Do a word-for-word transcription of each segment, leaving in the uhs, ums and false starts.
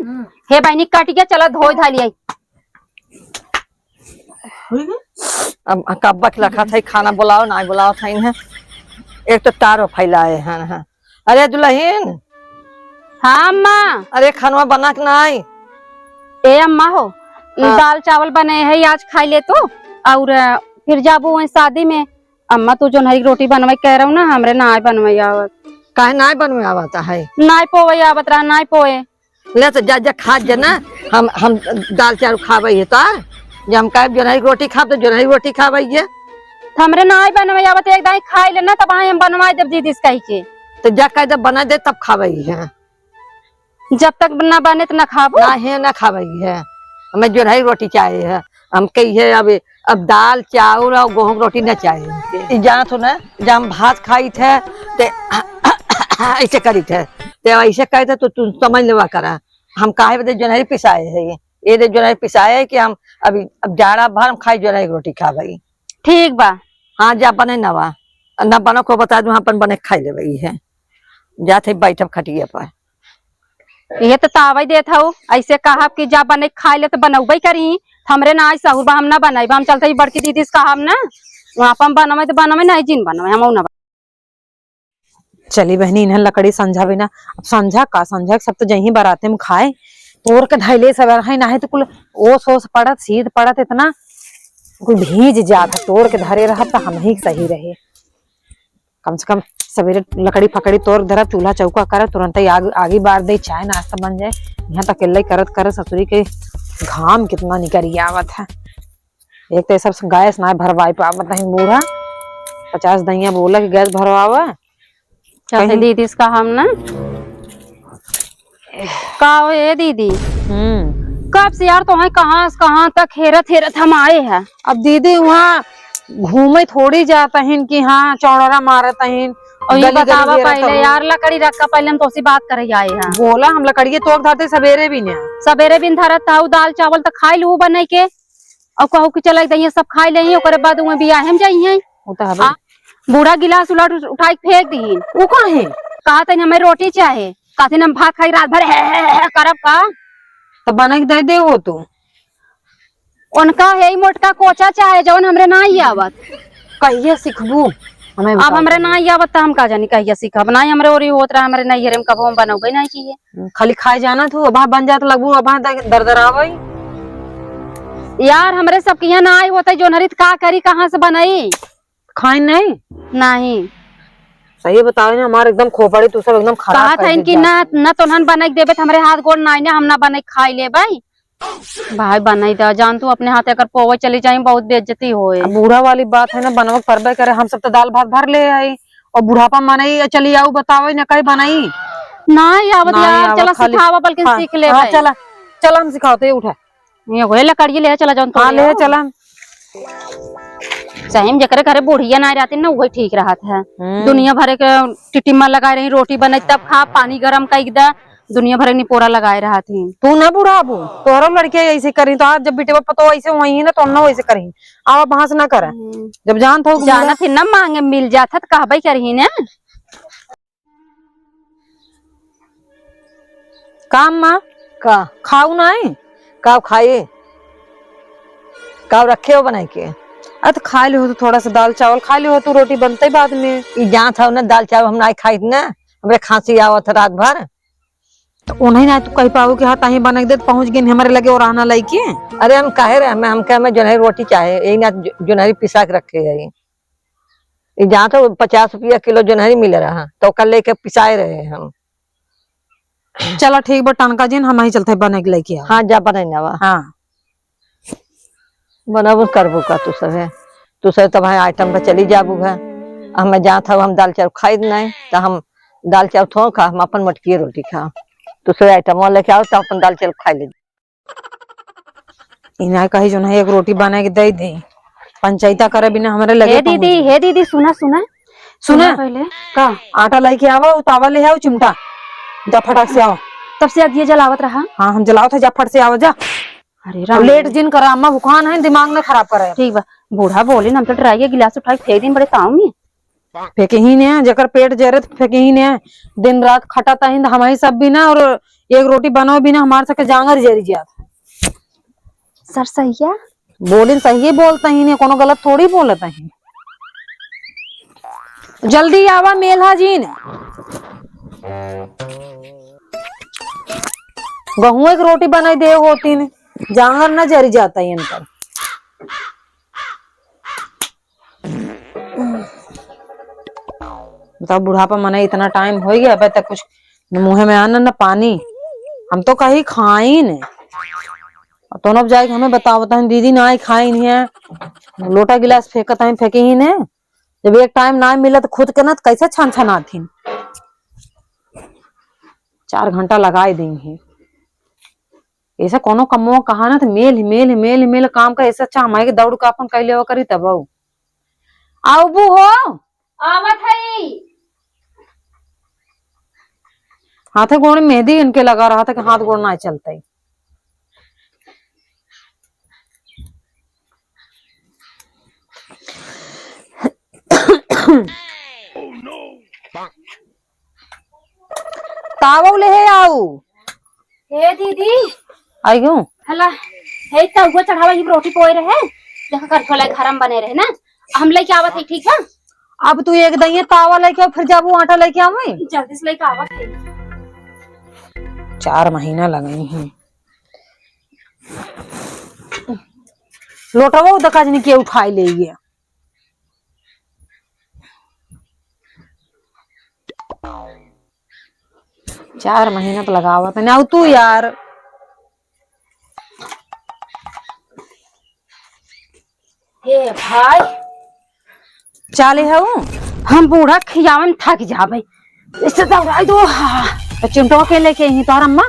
हम्म। हे बहिनी, कट गया, चला धोई धाई लियाई। अब कब्बा के लखा था, खाना बुलाओ, ना बुलाओ था इन्हें। एक तो तारो फैलाए हैं, हैं। अरे दुल्हन। हाँ अम्मा। अरे, खानवा बना के ना आई? ए अम्मा हो, ई हाँ। दाल चावल बने है, आज खाई ले तू, और फिर जाबू वहीं शादी में। अम्मा, तू जोन्हरी रोटी बनवे कह रहू ना, हमरे नाय बनवे आवत। काहे नाय बनवे आवत है? नाय पोवे आवत रहा, नाय पोवे। ले तो जा, जा खा जा ना। हम, हम दाल चाउर खावे है तार। जे हम कहे जोन्हरी रोटी खाब तो जोन्हरी रोटी खावे है। तो हमरे नाय बनवे आवत, एक दाई खाई ले ना, तब आए हम बनवाई देब दीदी से कही के। तो जा कह दे बना दे तब खावे है। जब तक ना बने त ना खाबो। ना है, ना खावे है। हमें जोन्हरी रोटी चाहे है। हम कही है अब, अब दाल, चाउर और गेहूं की रोटी ना चाहे हमके। ई जानत हो ना, जब हम भात खाई थे, ते ऐसे करी थे। ते ऐसे कही थे तो तू समझ लेवा करा। हम काहे बदे जोन्हरी पिसाए है, ये दे जोन्हरी पिसाए है कि हम अभी, अब जाड़ा भर हम खाई जोन्हरी रोटी खावे। ठीक बा। हाँ, जा बने नवा। ना बनो को बता दूं, अपन बने खाई लेवे है। जात है बैठब खटिया पर। ये तो तावई देत हऊ, ऐसे कहब कि जा बने खाई ले तो बनौबे करी। हमरे ना आई सहूर बा, हम ना बनाई, हम चलते ही बड़की दीदी से कहब ना, वहाँ पर हम बनवे तो बनवे, नहीं जिन बनवे, हम ना बन- चली बहनी, इन्हें लकड़ी संझा बिना, अब संझा का, संझा के सब तो जहीं बाराते में खाए, तोड़ के धैले सब है, ना है तो कुल ओस ओस पड़त, शीत पड़त इतना, कुल भीज जात है, तोड़ के धरे रहत तो हम ही सही रहे। कम से कम सवेरे लकड़ी फकड़ी तोड़ धरब, चूल्हा चौका करब, तुरंत ही आग, आगी बार दे, चाय नाश्ता बन जाए। यहाँ तक अकेले करत करत ससुरी के घाम कितना निकरी आवत है। एक तो ये सब गैस ना भरवाई पावत है बूढ़ा, पचास दइया बोला कि गैस भरवावा। चाहे कहीं दीदी से कहा हम ना। का हो ए दीदी? हम्म। कब से यार तोहे कहाँ से कहाँ तक हेरत हेरत हम आए हैं। अब दीदी वहाँ घूमे थोड़ी जात हिन कि हाँ चौड़रा मारत हिन। और ये गली गली बतावा घेरत पहले हूँ। यार, लकड़ी रख का पहले हम तोसी बात करे आए हैं। बोला हम लकड़िए तोड़ धरते सवेरे भी ने। सवेरे भी धरत था, उ दाल चावल तो खाई लू बने के। और कहू कि चला दइया सब खाई लेही, ओकरे बाद उहे बियाहे में जाइहे। वो तो हवे। आ, बूढ़ा गिलास उलट उठाई के फेंक दीही। वो काहे? कहा तनी हमें रोटी चाहे, कहते हम भात खाई रात भर है, है, है, है करब का? तो बना के दे दे वो तू। उनका है ही मोटका कोचा चाहे जौन हमरे ना ही आवत। कहिया सीखबू? हमें अब बताओ हमरे पहले। ना ही आवत तो हम का जानी कहिया सीखब? ना ही हमरे ओरी होत रहा, हमरे नैहरे में कबो हम बनौबे नहीं किए। खाली खाए जाना तू, अब बन जात लगबू, अब दरदरावई। यार, हमरे सबके यहाँ ना आई होते जोन्हरी त का करी, कहाँ से बनाई? खाई नहीं? नहीं। सही बताओ ना, हमारे एकदम खोपड़ी तू सब एकदम खराब कहा कर था इनकी देत ना, जाती। ना तोन्हन बनाई देबे त हमरे हाथ गोड़ नाई ना, हम ना बनाई खाई लेबे। भाई बनाई दे, जान तू अपने हाथे अगर पोवे चली जाई, बहुत बेइज्जती होए। अब बूढ़ा वाली बात है ना, बनवा के परबे करे, हम सब तो दाल भात भर ले आई, और बुढ़ापा मनई चली आऊ, बतावे ना कहीं बनाई। ना ही आवत ना ही यार, आवत, चला खाली सिखावा, बल्कि हाँ, सीख ले हाँ, भाई। चला, चला हम सिखावते, उठा। ये होए लकड़िए ले चला, जौन तो हाँ, ले ले आओ। चला। सही में जेकरे घरे बुढ़िया ना रहती ना, वही ठीक रहत है। हम्म। दुनिया भरे के टिटिम्मा लगाए रही, रोटी बने तब खा, पानी गरम कर दे, दुनिया भरे निपोरा लगाए रहत ही। तू ना बुढ़ाबू, तोहरो लड़के ऐसे करी, तो आज जब बिटेवा पतो ऐसे हुई ना, तो ना वैसे करी। आवा बहस ना कर। हम्म। जब जानत हो कि जाना बूढ़ा थी ना मांगे, मिल जात है तो कहबे करही ना। का अम्मा? का? खाऊ नाई? का खाई? का रखे हो बनाई के? अरे तो खा लियो तू थोड़ा सा दाल चावल, खा लियो तू, रोटी बनते बाद में। ई जानत हो ना, दाल चावल हम नाई खाई ना, हमरे खांसी आवत है रात भर। तो उन्हें ना तू कह पाऊ कि हाँ, ताही बना के दे, तो पहुँच गई हमारे लगे और आना लइके। अरे हम कहे रहे, हमें, हम कहे, हमें जोन्हरी रोटी चाहे, यही ना जो-, जोन्हरी पिसा के रखे है। ई जहाँ तो पचास रुपया किलो जोन्हरी मिले रहा, तो ओकर लेके पिसाए रहे हम। चला ठीक बा, टनका जिन, हम ही चलते बने के लेके आवा। हाँ, जा बने ना बा। हाँ। बनबो करबो का तू सभे? तू सभे तब आइटम पे चली जाबू है। हमें जात हव, हम दाल चाउर खाई नहीं, तो हम दाल चाउर थोड़ खा, हम अपन मोटकी रोटी खा। तू सभे आइटम लेके आओ, तो अपन दाल चाउर खाई ले। इन्हें कही जो नहीं, एक रोटी बना के दे दे, पंचायता करे बिना हमारे लगे हे दीदी, पहुँच। हे दीदी, सुना, सुना। सुना? सुना पहले। का? आटा लेके आवा, उतावा ले आओ, चिमटा। जा फटाक से आवा। तब से अगिए जलावत रहा। हाँ, हम जलावत है, जा फट से आवा, जा। अरे और राम। लेट जिन करा, अम्मा भुखान है, दिमाग न खराब करे। ठीक बा, बूढ़ा बोली, हम तो डराइए गिलास उठाई फेंक दिन बड़े ताव में। फेंकही ने, जेकर पेट जरे त फेंकही ने। दिन रात खटत अहिन त हमही सब भी ना, और एक रोटी बनाओ भी ना, हमार सके जांगर जरी जात। सरसैया? बोलिन सही बोलत ही ने, कोनो गलत थोड़ी बोलत ही। जल्दी आवा मेल्हा जी ने। गहुआ के रोटी बनाई दे होती ने, जांगर ना जरी जात ही इनकर। बताओ, बुढ़ापा मने इतना टाइम होइ गया, अबे तक कुछ न मुँहे में अन्न न पानी। हम तो कहीं खाई ने। और तोनो जाए के हमें बतावत हैं, दीदी ना खाई नहीं है, लोटा गिलास फेंकत हैं, फेंकी ही ने। जब एक टाइम ना मिला तो खुद के ना तो कैसे छन छनाथिन। चार घंटा लगाई दी ही। ऐसा कोनो कमवा कहा ना तो मेल ही मेल ही मेल ही मेल काम का, ऐसा अच्छा हमारे के दौड़ का अपन कइ लेवा करी तब आऊ। आऊ बू हो। आवत हई। हाथे गोड़ में मेहंदी इनके लगा रहा था कि हाथ गोड़ ना चलता ही। तावौ लेहे आऊ। हे दीदी। आइगो। हला, हे तउआ चढ़ावा, ई रोटी पोए रहे। देखा कर छोला घर में बने रहे ना। हम लेके आवत है, ठीक है? अब तू एक दइये तावा लेके आओ, फिर जाबू आटा लेके आवे। जल्दी से लेके आवत है। चार महीना लगई हैं। लोटवा उदका जनी के उठाई ले ये। चार महीना तो लगावत है ना तू यार। हे भाई। चाले हऊ? हम बूढ़ा खियावन थक जाबे। इससे दौड़ाई दो। हाँ। तो चिमटवा के लेके ही तोहर अम्मा?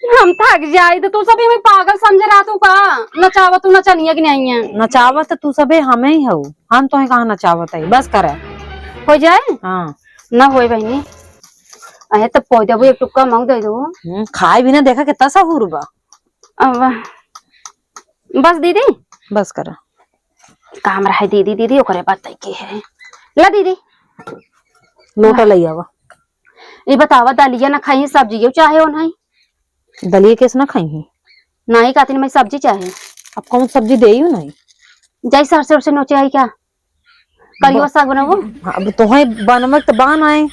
हम थक जाई तो तू सभी हमें पागल समझ रहा तू का? नचावत तू नचनिया की नहीं है। नचावत तो तू सभी हमें ही हऊ। हम तोहे कहाँ नचावत है? बस करे। हो जाए? हाँ। ना होए बहिनी। अहे तो पोइ देबू, एक टुक्का मांग दे दो। हम्म, खाए बिना देखा कितना सहूर बा। अब बस दीदी। बस करा। काम रहे दीदी, दीदी ओकरे बात तय के है। ला दीदी। लोटा ले आवा। ये बतावा, दलिया ना खाई, सब्जी ये चाहे हो नहीं? दलिया कैसे ना खाई है? नहीं कहती मैं सब्जी चाहे। अब कौन सब्जी दे ही नहीं? जाई सरसे उरसे नोचे आई क्या? करियो ब-, साग बनाओ। हाँ, अब तोहे बनवे के तो बान आए,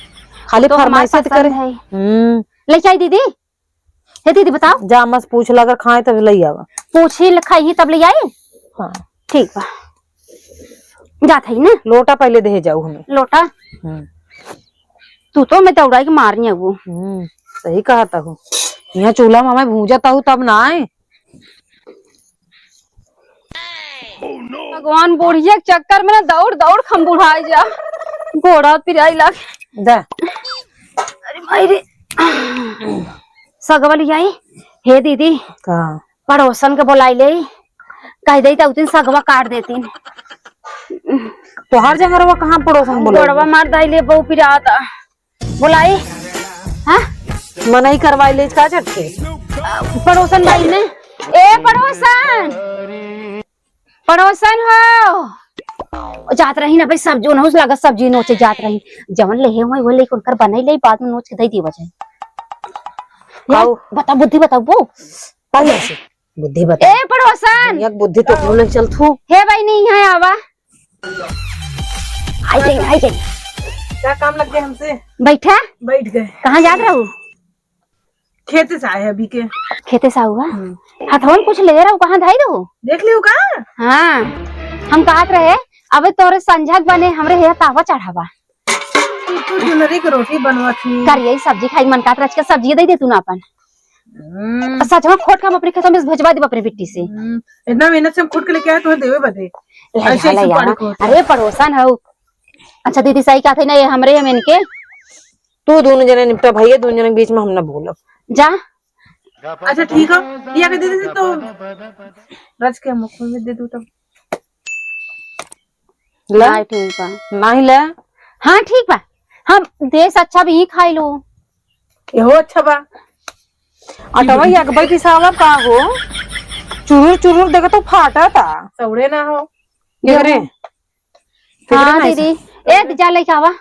खाली तो हमारे फरमाइश तो पसंद करे। है। हम्म। ले आई दीदी। हे दीदी बताओ। जा मस पूछ ला, अगर खाए तब ले आवा। पूछी ल-, खाई ही तब ले आई। हाँ। ठीक बा। जात है ना। लोटा पहले दे जाऊ हमें। लोटा? हम्म। तू तो मैं दौड़ाई के मारनी है वो। हम्म, सही कहा था हूँ। यहाँ चूल्हा में हमें भूंजा था हूँ तब ना आए। भगवान, बुढ़िया के चक्कर में ना दौड़ दौड़ हम बुढ़ाई जा, गोड़ा पिराई लाग। दा। अरे माई रे। सगवा लियाई। हे दीदी, का? पड़ोसन के बोलाई ले, कह दे तो उतिन सगवा काट देतीन। तोहार जंगरवा कहाँ पड़ोसन बोलाई? गोड़वा मार दाई ले, बहु पिराता। बोलाई। हाँ? मनई करवाई ले का झटके? पड़ोसन बाई में। ए पड़ोसन, पड़ोसन हो। जात रही ना भाई, सब्जी नोच लागत, सब्जी नोचे जात रही। जवन लेहे हुए वो लेके उनकर बनाई ले, बाद में नोच के दे दी बजाई। यार, आओ। बता, बुद्धि बताओ वो। पहले से बुद्धि बता। ए पड़ोसन। एक बुद्धि तो बोले चल थू। हे भाई नहीं है आवा। आई गई, आई गई। क्या काम लग गए हमसे? बैठा। बैठ गए। कहाँ जात रहू? खेते से आए अभी के। खेते से आऊ है? हम्म। हथवा में कुछ ले रहू, कहाँ धाई रहू? देख लियो का? हाँ, हम कहत रहे, अबे तोरे संझक बने हमरे हे तावा चढ़ावा। तू, तू जुनरी के रोटी बनवा थी। करिया सब्जी खाई मन कहत रहे, आज के सब्जी दे दे तू ना अपन। हम्म। सच में खोट के हम अपने खेतों में भेजवा देब अपने बिट्टी से। हम्म, इतना मेहनत से हम खोट के लेके आए, तुम्हें देवे बदे। ले ऐसे जा, ऐसे ले जा। पड़ी खोट। अरे पड़ोसन हो। अच्छा दीदी सही कहत है ना, ये हमरे हम इनके। तू दोनों जने निपटा भैया, दोनों जने के बीच में हम ना बोलब। जा। अच्छा ठीक है, ये कह दीदी तो रच के मुख में दे दू तब। ले। नहीं ठीक बा। नहीं ले। हाँ ठीक बा। हम देश अच्छा भी ही खाई लो। एहो अच्छा बा। अटवा ये अकबर पिसावा का हो? चुरुर चुरुर देखे तो फाटा था। सौड़े ना हो। देख रे। हाँ ना दीदी। ए, जा लेके आवा,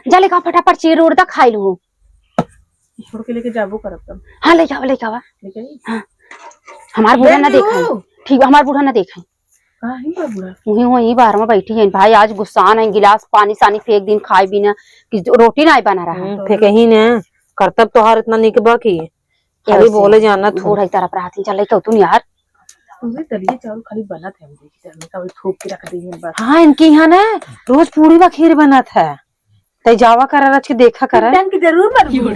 जा लेके आवा, फटाफट चीर उड़ दा, खाई लू। छोड़ के लेके जाबो करब तब। हाँ, लेके आवा, लेके आवा। लेके आई? हाँ। हमार बूढ़ा ना देखा। ठीक, हमार बूढ़ा ना देखा। काहे बा बूढ़ा? वही, वही बाहर में बैठी है भाई, आज गुस्सा नहीं, गिलास पानी सानी फेंक दिन खाए बिना कि रोटी ना बना रहा। हम्म, फेंकही ना, करतब तोहार इतना निक बा कि खाली ऐसे बोले जानत हो। बूढ़ा ही तरफ रहती, चले तो तुम यार। उहे दलिया चाउर खाली बनत है, हम देखी त हमेशा वही थोप के रख देही बस। हाँ, इनकी यहाँ ना रोज पूड़ी बा खीर बनत है। तै जावा करा रच के देखा करा। डंक जरूर मरबू।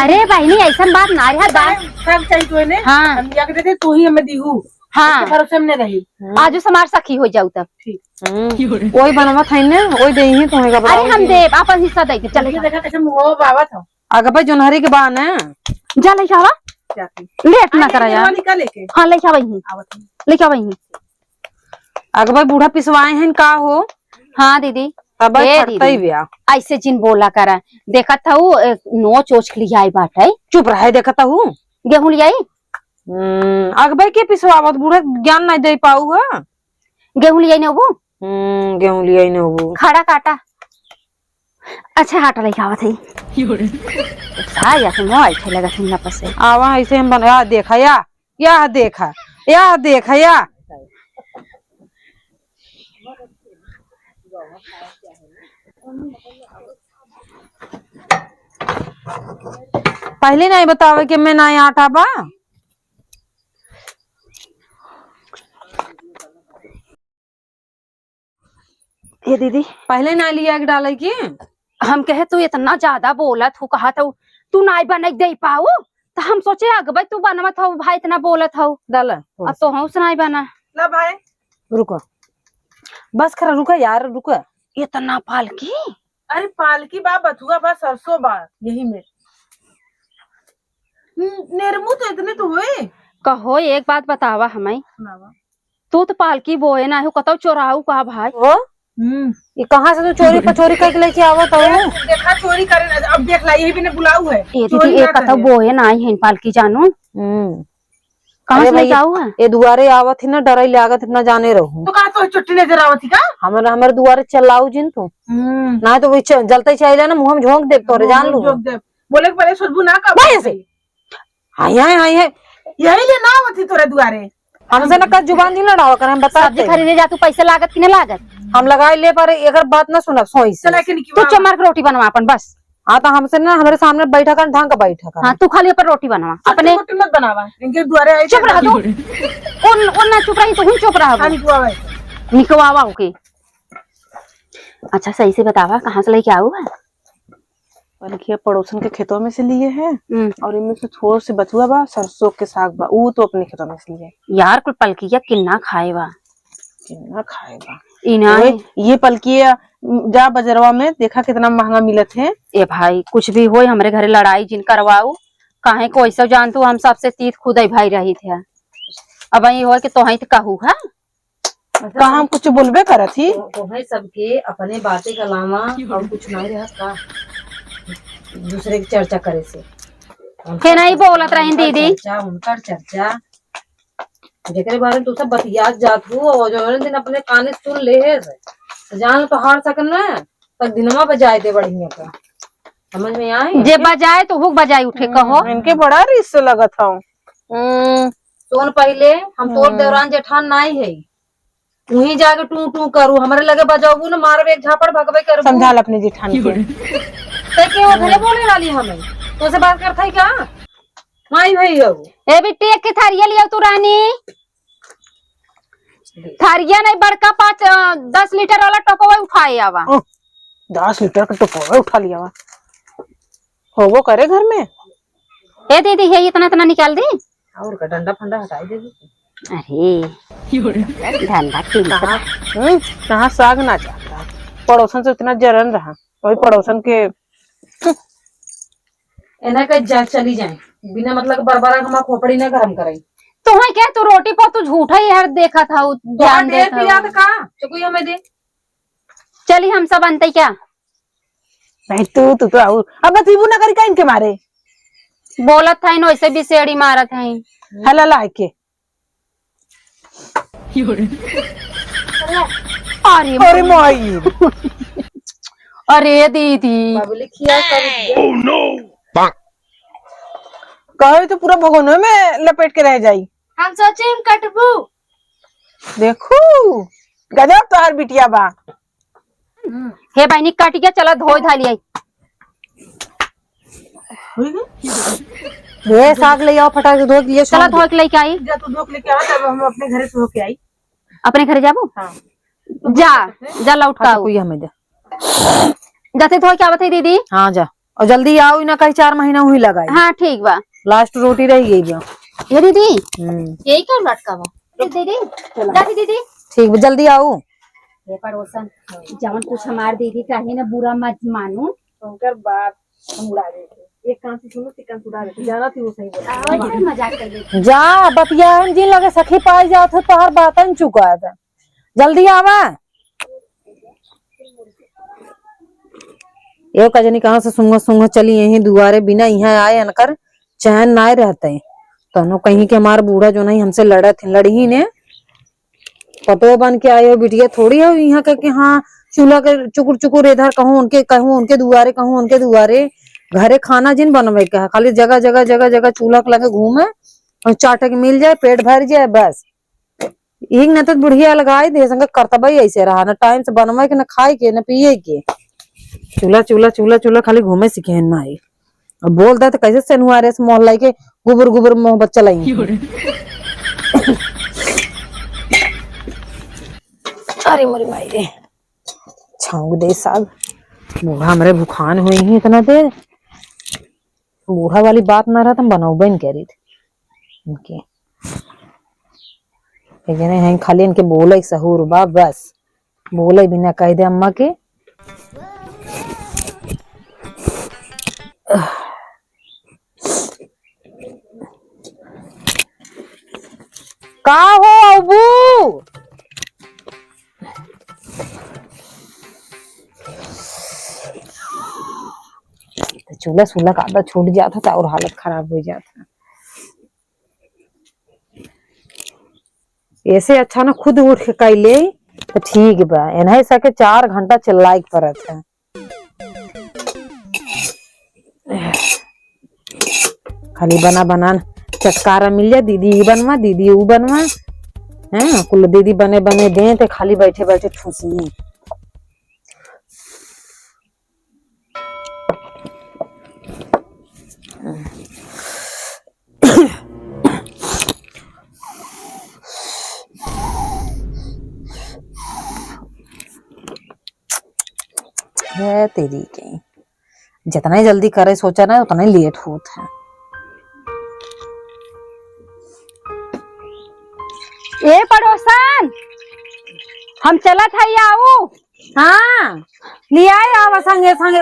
अरे बहिनी, ऐसन बात ना रहा, दाल। सब चाहिए तो ने। हाँ। हम या के देते, तू ही हमें दीहू। हाँ। इसके भरोसे हम नहीं रही। आजू से हमार सखी हो जाऊ तब। ठीक। हम्म। वही बनवा था ने, वही देही तुम्हें का अरे बताओ हम कि देब, अपन हिस्सा दे दे, चले ये जा। देखा कैसे मुंह बावत हो। अगबे जोनहरी के बा ना। जा लेके आवा। जाती। लेट ना अरे, करा ये यार। वाली का लेके? हाँ, लेके आवा यहीं। आवत हूँ। लेके आवा यहीं। अगबे बूढ़ा पिसवाए हैं का हो? हाँ दीदी। तब ए फटतई दीदी। ब्या। ऐसे जिन बोला करा। देखत हऊ, ए, नोच ओच के लियाई बाटे। चुप रहे, देखत हऊ। गेहूं लियाई? हम्म, अगबे के पिसवावत, बूढ़ा ज्ञान नहीं दे पाऊ है। गेहूं लियाई नेबू? हम्म, गेहूं लियाई नेबू। खड़ा काटा। अच्छा, हाटा लेके आवत है। सा या से मोबाइल खेले लगत है यहाँ पर से। आवा, ऐसे हम बना देखा या, या देखा, या देखा या। पहले नहीं बतावे कि मैं ना आटा बा। ए दीदी, पहले ना लिया के डाले की? हम कहे तू इतना ज्यादा बोलत हू, कहा था तू नाई बने दे पाऊ, तो हम सोचे अगबे तू बनवत हऊ भाई, इतना बोलत हऊ। डाला थोड़ा अब तो सा। हौस नाई बना। ला भाई। रुको, बस करा, रुका यार, रुका। इतना पालकी? अरे पालकी बा, बथुआ बा, सरसों बा, यही में। न-, नेरमू तो इतने तो होए। कहो, एक बात बतावा हमें। सुनावा। तू तो पालकी बोए ना हो, कतौ चोराऊ का भाई? ओ? हम्म। ये कहाँ से तू चोरी पर चोरी करके लेके आवत हो? देखा, चोरी करे, अब देख ला, यही बिने बुलाऊ है। ए चोरी दीदी, ए ना कतौ करे। बोए ना आई है पालकी जानू। हम्म। कहाँ अरे से लेके भैया, आऊ है? ए दुआरे आवत ही ना, डराई लागत इतना जाने रहू। तो कहाँ तो चुट्टी नजर आवत ही का? हमर, हमर दुआरे चलाऊ जिन तू। हम्म। ना तो वही च-, जलते चाहिए ना, मुँह में झोंक देब तोरे, जान लू। झोंक देब। बोले के पहले सोचबू ना का भाई ऐसे। हाय, हाय, हाय, हाय। यही लिए ना आवत ही तोरे दुआरे। हमसे ना कस जुबान जी लड़ावा कर, हम बता सब्जी खरीदे जा, तू पैसे लागत कि ना लागत? हम लगाई ले, पर एकर बात ना सुनब, सोई से। चला के निकलवा। तू चुप मार के रोटी बनवा अपन, बस। हाँ, तो हमसे ना, हमरे सामने बैठा कर, ढंग का बैठा कर। हाँ, तू खाली अपन रोटी बनवा, सब्जी अपने रोटी मत बनावा, इनके दुआरे आई चुप रह तू। उन, उन ना चुप रही, तू ही चुप रह। हाँ, निकलवा भाई। निकलवा ओके। अच्छा, सही से बतावा, कहाँ से लेके आऊ है? पलकिया पड़ोसन के खेतवा में से लिए है। हम्म। और इनमें से थोड़ से बथुआ बा, सरसों के साग बा, ऊ तो अपने खेतवा में से लिए। यार, कुल पलकिया किन्ना खाए बा। किन्ना खाए बा। ई ना ओए, है। ये पलकिया, जा बजरवा में देखा कितना महंगा मिलत है। ए भाई, कुछ भी होए, हमरे घरे लड़ाई जिन करवाऊ, काहे को ऐसा जान तू, हम सबसे तीत खुद ही भाई रही थे। अब ये होए कि तोहई तो कहू है। मतलब का हम कुछ बोलबे करत ही? तो, तोहे सबके अपने बातें के अलावा और कुछ नहीं रहत का? दूसरे की चर्चा करे से। उनकर के नहीं चर्चा, बोलत रही उनकर दीदी। चर्चा, उनकर चर्चा। जेकरे बारे में तू सब बतियात जात हू और जो दिन अपने काने सुन ले है, तो जान लो तो हार सकन ना, तक दिनमा बजाए दे बढ़िया का। समझ में आए? जे बजाए तो हुक बजाए उठे, हम्म, कहो। इनके बड़ा रिस लगत हौ। हम्म। सुन पहिले, हम तोर हम्म। देवरान जेठान नाई है। उहीं जाके टू टू करू, हमरे लगे बजाबू न, मारब एक झापड़, भगबे करबू। समझाल अपने जेठान के। ते के ओकरे बोले वाली हमें? तोसे बात करत है का? माई भई हो। ए बिट्टी, एक के थारिया लिया तू रानी। थारिया नहीं, बड़का पाँच, अ, दस लीटर वाला टोपवा उठाए आवा। ओह, दस लीटर का टोपवा उठा लिया वा। होबो करे घर में। ए दीदी, हे इतना इतना निकाल दी। और का, डंडा फंडा हटाई देबी। अरे, डंडा की कहाँ, हम्म, कहाँ साग ना जाता। पड़ोसन से इतना जरन रहा, वही पड़ोसन के। एना के जा, चली जाए, बिना मतलब के बरबरा के हमार खोपड़ी ना गरम कराई। तोहे के, तू रोटी पर तू झूठा ही हर देखत हऊ, तोहार ज्ञान ढेर देत हऊ। पियात का? चुकुई हमें दे। चली हम सब अंते क्या? नहीं तू, तू तो और। अब बस इबू ना करी का इनके मारे। बोलत है न, वैसे भी सेड़ी मारत है। हला ला के। अरे अरे माई। अरे दीदी। बाबुली खिया कर दिया। Oh no! कहो तो पूरा भगोनवे में लपेट के रह जाई। हम सोचे हम कटबू। देखू, गजब तोहार बिटिया बा। हे बहिनी, कट गया, चला धोई धा लिया। ये साग ले आओ, फटाक से धो के लिए चला, धो के लेके आई। जा तू धो के लेके आ, तब हम अपने घरे से होके आई। अपने घरे जाबू? हाँ। जा, जा लौट का अच्छा, आओ। कोई हमें दे। जाते धो के आवत है दीदी। हाँ, जा। और जल्दी आओ, ना कहीं चार महीना हुई लगाई। हाँ, ठीक बा। लास्ट रोटी रह गई बा। ये दीदी, हम्म। यही का लटका बा? ये दीदी, चला। जा दीदी। ठीक बा, जल्दी आओ। ये पड़ोसन, जवन कुछ हमार दीदी कही ना, बुरा मत मानू। उनकर बात हम उड़ा देते। एक कान से सुनो, एक कान से उड़ा देते। जाना थी वो सही बोला। आवाज से मजाक कर देते। जा, बतिया हम जिन लगे सखी पाई जात हो, तोहर बातन चुका था। जल्दी आवा। यो का जनी कहाँ से सूंघत सूंघत चली यहीं दुआरे, बिना यहाँ आए अनकर चैन नाय रहते। तनो कहीं के हमार बूढ़ा जो नहीं हमसे लड़त है, लड़ही ने। पतो बन के आए हो बिटिया, थोड़ी हो यहाँ के कि हाँ चूल्हा के चुकुर चुकुर इधर कहूँ उनके, कहूँ उनके दुआरे, कहूँ उनके दुआरे। घरे खाना जिन बनवे के है, खाली जगह जगह जगह जगह चूल्हा के लगे घूमे और चाटे के मिल जाए, पेट भर जाए, बस। एक न तो बुढ़िया लगाई दे संग करतबा ही ऐसे रहा, न टाइम से बनवे के, न खाए के, न पिए के। चूल्हा, चूल्हा, चूल्हा, चूल्हा खाली घूमे सीखे हैं माई। अब बोल दे तो कैसे सेनुआरे से मोहल्ला के गुबुर गुबुर मोहब्बत चलाई। अरे मोरी माई रे, छौंक दे साग। बूढ़ा हमरे भुखान हुई ही इतना देर। बूढ़ा वाली बात ना रहत, हम बनौबे न करीत इनके। एक जने हैं, खाली इनके बोले सहूर बा, बस। बोले बिना कह दे अम्मा के। का हो अबू? तो चूल्हा सूल्हा का आदत छूट जात है, तो और हालत खराब हो जात है। ऐसे अच्छा ना खुद उठ के कई ले तो ठीक बा, एनहे सके चार घंटा चिल्लाए के पड़त है। खाली बना बना न चटकारा मिल जा, दीदी ई बनवा, दीदी ऊ बनवा, हैं, कुल दीदी बने बने दे ते खाली बैठे बैठे ठूसी। है तेरी के, जितना ही जल्दी करे सोचा ना, उतना ही लेट होत है। ए पड़ोसन, हम चलत हई, आऊ। हाँ, लियाए आवा संगे संगे।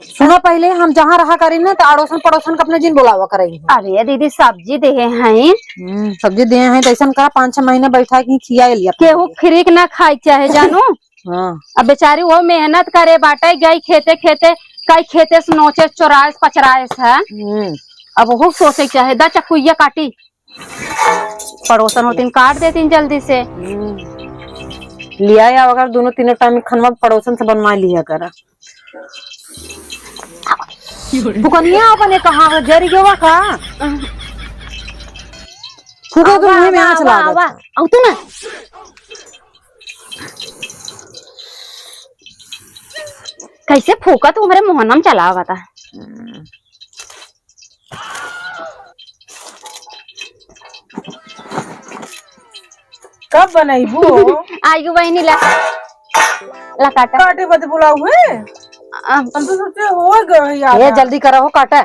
सुना, पहिले हम जहाँ रहा करी ना, तो अड़ोसन पड़ोसन के अपने जिन बोलावा करे। अरे दीदी, सब्जी देहे हैं। हम्म, सब्जी देहे हैं, तो ऐसन करा, पाँच छह महीने बैठा के खिया लिया। केहू खरीक ना खाए चाहे, जानू। हाँ। अब बेचारी वो मेहनत करे बाटे, गई खेते खेते, कई खेते से नोचे, चोराए, पचराए से। हम्म। अब वो सोचे चाहे, दा चकुइया काटी। पड़ोसन होतिन, काट देतिन जल्दी से। हम्म। लिया या अगर दोनों तीनों टाइम खनवा पड़ोसन से बनवा लिया करा। फुकनिया अपने कहाँ हो, जरी गवा का? फूको तो आवा, मुँह में आवा, आँच आवा, लागत आवा। है। आऊ तू ना। कैसे फूका तू हमरे मोहनम चलावा था। कब बनैबू? आइगो बहिनी, ला, ला काटा। काटे बदे बुलाऊ है? आ, हम तो सोचे हो गए यार। ये जल्दी करा हो, काटा।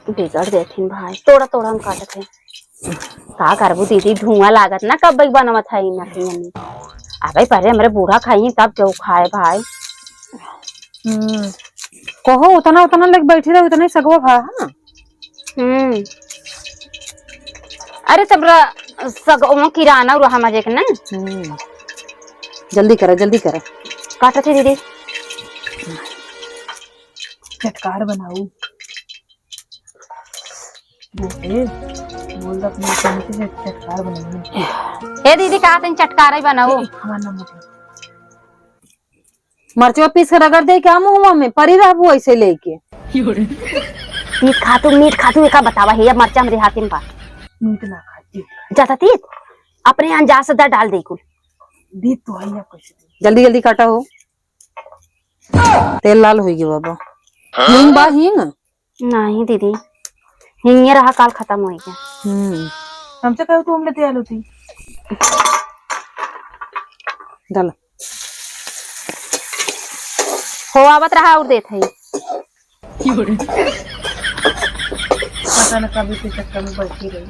बिगड़ देथिन भाई, तोड़ा तोड़ा हम काटत है। का करबू दीदी, धुआं लागत ना, कब बनवत है इन्ना के मम्मी। अबे पहले हमरे बूढ़ा खाई तब केहू खाए भाई। हम्म, कहो उतना उतना लेके बैठी रहे, उतना ही सगवा भा, हाँ। हम्म। अरे तब रा-, सगवा किराना रहा मजे के ना। हम्म। जल्दी करा, जल्दी करा। काटत है दीदी। चटकार बनाऊ। ए, बोल दे अपने मम्मी से चटकार बनाइए। ए दीदी, कहा तनी चटकार ही बनाओ। ए, हमार नाम मत लो। मरचवा पीस के रगड़ दे क्या मुंह में? परी रहबू ऐसे लेके। तीत खातू, मीठ खातू, एका बतावा है, या मरचा हमरे हाथ में बा। मीठ ना खाती। ज्यादा तीत? अपने अंदाज से दा डाल दे कुल। दी तो है, अब कैसे दी? जल्दी जल्दी काटा हो। तेल लाल होई गयो बाबा। हींग बा, हींग? नहीं दीदी, हींगे रहा, काल खत्म होई गया। हम्म। हमसे कहो तो हम लेते आलू थी। डाल। हो आवत रहा और देत है। पता न कब के चक्कर में बैठी रही।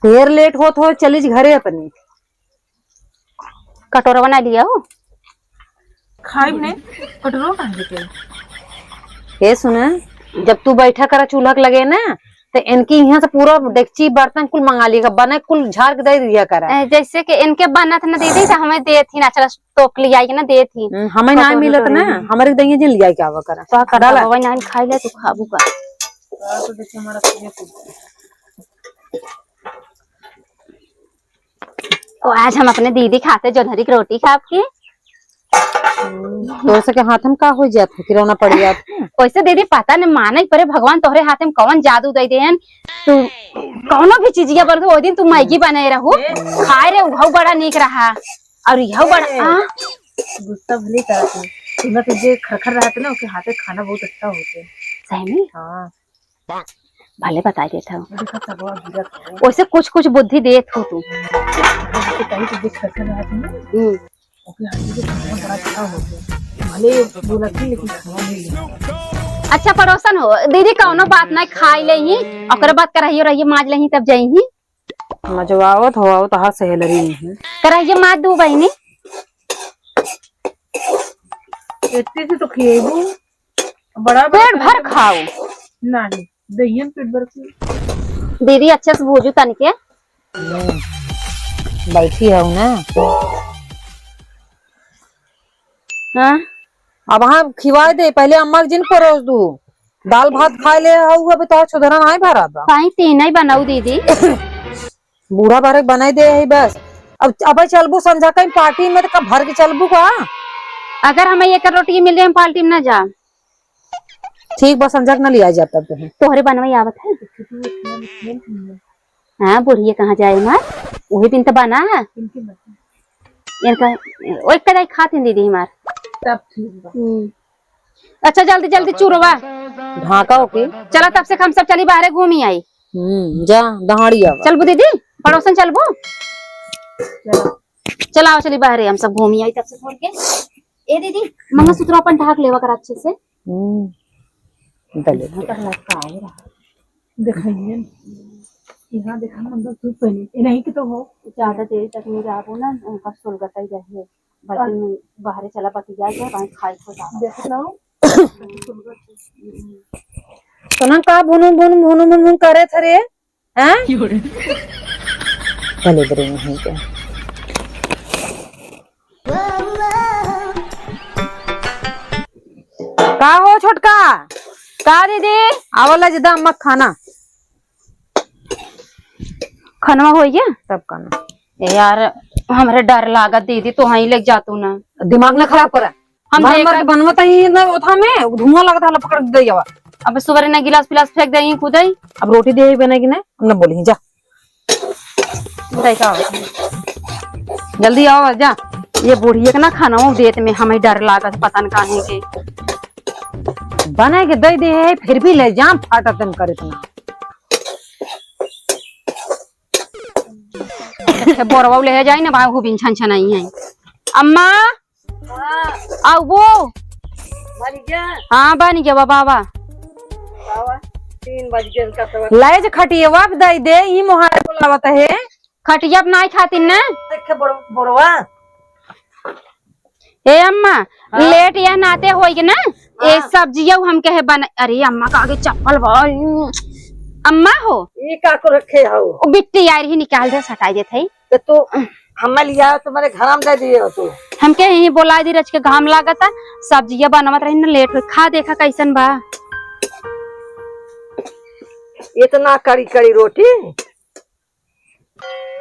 ढेर लेट होत हो, चलिज घरे अपनी। कटोरवा ना लिया हो? खाइब ने, कटोरवा कहाँ लेके आई? ए सुना, जब तू बैठा करा चूल्हा के लगे ना, तो इनकी यहाँ से पूरा डेगची बर्तन कुल मंगा लिया, बने कुल झाड़ के दे दिया करा। ए, जैसे कि इनके बनत न दीदी, तो हमें देत ही ना, चला टोकली आई के ना देत ही। हम्म, हमें ना कटोरी मिलत ना, टोकरी। हमारे दहिया जिन लिया के आवा करा। तो कदा डाला। बाबा ना खाई ले, तू खाबू का? तो देखिए हमारा तो आज हम अपने दीदी खाते जोन्हरी के रोटी खाब की। हम्म, तोर से के हाथ में का हो जात है, किरौना पड़ जात है। वैसे दीदी पता न माने परे भगवान तोहरे हाथ में कौन जादू दे देहन। तू कौनो भी चीजिया बोल, वो दिन तू मैगी बनाए रहू, खाए रे, उहौ बड़ा नीक रहा। और यह बड़ा, ए, हाँ? गुस्सा भले करत है। सुना तो जे खरखर रहते ना, ओके हाथे खाना बहुत अच्छा होते। सही में? हाँ। भले बताई देत हूँ। देखा सब और गिरत है। वैसे कुछ कुछ बुद्धि देत हो तू। जैसे कहीं तो देख करके रहा था ना, हम्म। ओके हाथ से खाना बड़ा अच्छा हो गया। भले बोला थी, लेकिन खाना नहीं लिया। अच्छा पड़ोसन हो, दीदी कौनो बात ना, खाई ले ही, ओकरे बाद कराइयो रहिए, माज ले ही, तब जाई ही। मजवावत हो, आवत हा सहेलरी नहीं। कराइए माज दू बहिनी। इतनी सी तो खिएबू। बड़ा बड़ा पेट भर खाओ। नहीं, दहियन पेट भर के। दीदी, अच्छे से भूजू तनिके। हम्म, बैठी हूँ ना। हाँ? अब हाँ खिवाए दे, पहले अम्मा के जिन परोस दू। दाल भात खाए ले हऊ, अबे तोहार छोदरा नाई भरा बा। काहे तीन ही बनाऊ दीदी? बूढ़ा बारे बनाई दे है बस। अब, अब चलबू संझा कहीं पार्टी में तो कब भर के चलबू का? अगर हमें एक रोटी मिल जाए, हम पार्टी में ना जा। ठीक बा, संझा के ना लिया जाता तुहे। तोहरे बनवाई आवत है। हाँ, बुढ़िया कहाँ जाए मार? वही दिन तो बना है। इनका, ओ, एक कदाई खातिन दीदी हमार। तब ठीक बा। हम्म। अच्छा, जल्दी, जल्दी चूरवा। ढाका ओके। चला, तब से हम सब चली बाहरे घूमी आई। हम्म, जा, दहाड़ी आवा। चलबू दीदी, पड़ोसन चलबू? चला। चलाओ, चली बाहरे, हम सब घूमी आई तब से छोड़ के। ए दीदी, मंगलसूत्र अपन ढाक लेवा कर अच्छे से। हम्म, दले। यहाँ तक लटका है रहा। दिखाइए। यहाँ देखा मंगलसूत्र पहने। ए, नहीं कि तो हो। ज्यादा देर तक नहीं जाबो ना, उनका सुलगता ही रहे। बल्कि और बाहरे चला बतिया जाए, वहीं खाई खो जाए। देख लो। तो ना का भुनु भुनु भुनु भुनु करे थे रे? हैं? भले बरे नहीं के। का हो छोटका? का दीदी? आवला जिदा अम्मा खाना। खनवा हो गया? सब खाना। ए यार, हमरे डर लागत दीदी, तो वहीं लेके जातू ना। दिमाग ना खराब करा। हम मर देख मर के बनवत ही ना ओथा में, धुआं लगत हला पकड़ के दे जावा। अब सुबह ने गिलास पिलास फेंक देई, कूदई। अब रोटी दे बनेगी ना, हम ना बोली, जा। देखा, जल्दी आवा, जा। ये बुढ़िया के ना खाना वो देत में हमें डर लागत, पता न काहे के। बना के दे दे है, फिर भी ले जाम फाटत तुम कर इतना। बोरवा ले जाई ना, बा हुबिन छन छन आई है। अम्मा, हाँ। आउ वो। बन गया? हाँ, बन गया बाबा, बाबा। बाबा, तीन बज गया इनका तो। लाए जे खटियवा पे दई दे, ई मोहारा बोलावत है। खटिया पे नाई खातिन ना। देखे बोर-, बोरवा। ए अम्मा, हाँ। लेट यह नाते होई के ना, ए हाँ। सब्जिया हम कहे बन, अरे अम्मा का आगे चप्पल बा। अम्मा हो। ई का को रखे हो? ओ बिट्टी यार ही निकाल दे, हटाई देत है। तो तू हमें लिया, तुम्हारे घर में दे दिए हो तू। हमके यहीं बोला दी, रच के घाम लागता, सब्जिया बनवत रही ना, लेट हो। खा देखा कैसन बा। इतना कड़ी कड़ी रोटी?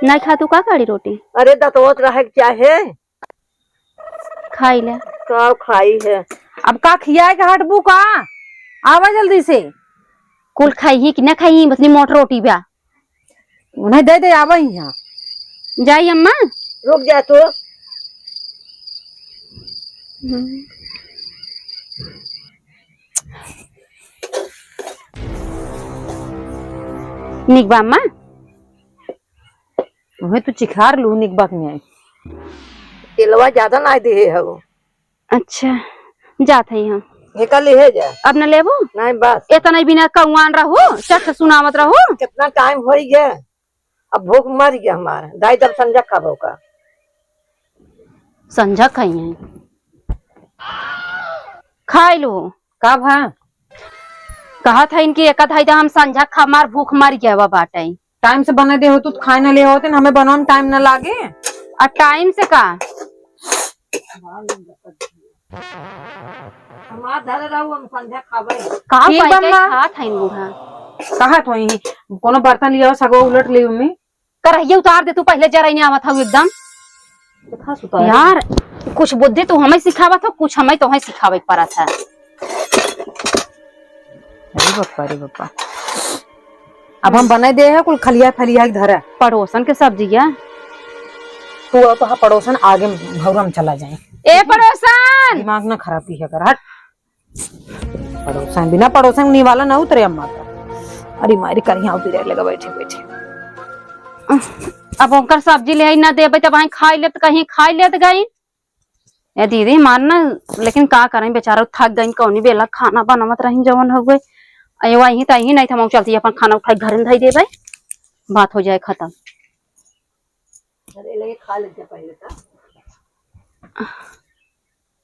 नहीं खा तू का कड़ी रोटी? अरे दतवत रहे के चाहे। खाई ले। का खाई है? अब का खियाए के हटबू का? आवा जल्दी से। कुल खाई ही कि ना खाई ही, बतनी मोट रोटी बा। उन्हें दे दे, आवा ही यहाँ। जाई अम्मा। रुक जा तू। निक बा अम्मा। उहे तू चिखार लू निक बा कि नहीं। तेलवा ज्यादा ना दे हो। अच्छा, जात है हम। निकाल ले जा। अब न लेबू? नहीं बस। इतना ही बिना कौआन रहू, चट सुनावत रहू। कितना टाइम हो गया, अब भूख मर गया हमार। दाई जब संझा खाबो का? संझा खाई है, खाई लो। का भा? कहत है इनकी एक आध आइदा हम संझा खा, मार भूख मर गया बा बाटे। टाइम से बना दे हो तू, खाए ना ले होते ना, हमें बनावे में टाइम ना लागे। आ टाइम से का? हमार धरे रहू, हम संझा खाबे। का ठीक पाई बा के माँ। खात है बूढ़ा? कहत होई, कोनो बर्तन लियाओ, सगो उलट ले उम्मी। करहिया उतार दे तू, पहले जरई नहीं आवत हऊ एकदम। कथा सुतारी। यार, कुछ बुद्धि तू हमें सिखावत हो, कुछ हमें तोहें सिखावे के पड़त है। अरे बप्पा रे बप्पा, अब हम बनाई दे है कुल खलिया फलिया के धरा। पड़ोसन के सब्जिया। तू आओ तो हाँ पड़ोसन आगे भौरा में चला जाए। ए पड़ोसन! दिमाग ना खराब किया कर, हट। पड़ोसन, बिना पड़ोसन निवाला ना उतरे अम्मा का। अरे मारी करिया उतरे लगा बैठे बैठे। अब ओकर सब्जी ले आई ना देबे तब आई खाई लेत, कहीं खाई लेत गई। ए दीदी मार ना, लेकिन का करें बेचारा थक गई, कौनी बेला खाना बनावत रही जवन हो गए। अये वही तही नहीं था, चलती अपन खाना उठाई घर में धई देबे, बात हो जाए खत्म। अरे ले खा ले जा पहले का।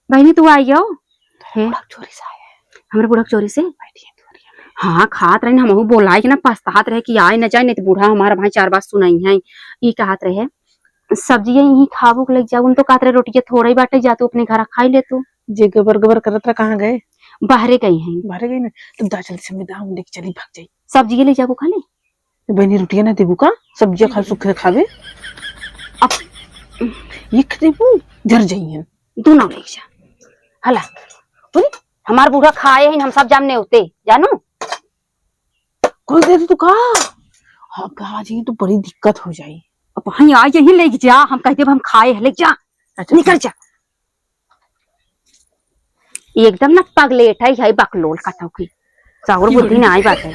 बहनी तू आई हो? हे बुढ़ा चोरी से आए हैं। हमरे बुढ़ा चोरी से? बैठी है चोरी है। हाँ खात रहे हमहू बोलाए के ना पछतात रहे कि आए न जाए, नहीं तो बूढ़ा हमारा भाई चार बात सुनाई है। ई कहत रहे सब्जी यही खाबू के लेके जाऊ, हम तो कहत रहे रोटिया थोड़ा ही बाटे, जा तू अपने घर खाई ले तू। जे गबर गबर करत रहा कहाँ गए? बाहरे गई हैं। बाहरे गई ना? तब दा जल्दी से हम दा हम लेके चली भाग जाई। सब्जी ले जाबू खाली? बहनी रोटिया ना देबू का? सब्जिया खा सुखे खाबे। अब ये देबू जर जाइए। तू ना ले जा। हला। तू हमार बूढ़ा खाए हैं, हम सब जामने होते जानू। कोई दे दे तू का? हाँ, आज ये तो बड़ी दिक्कत हो जाई। अब वहीं आ यहीं ले जा, हम कहते हम खाए हैं, ले जा। अच्छा। निकल जा। एकदम ना पगलेट है, है बकलोल कटौकी। चाउर बुद्धि ना आई बात है।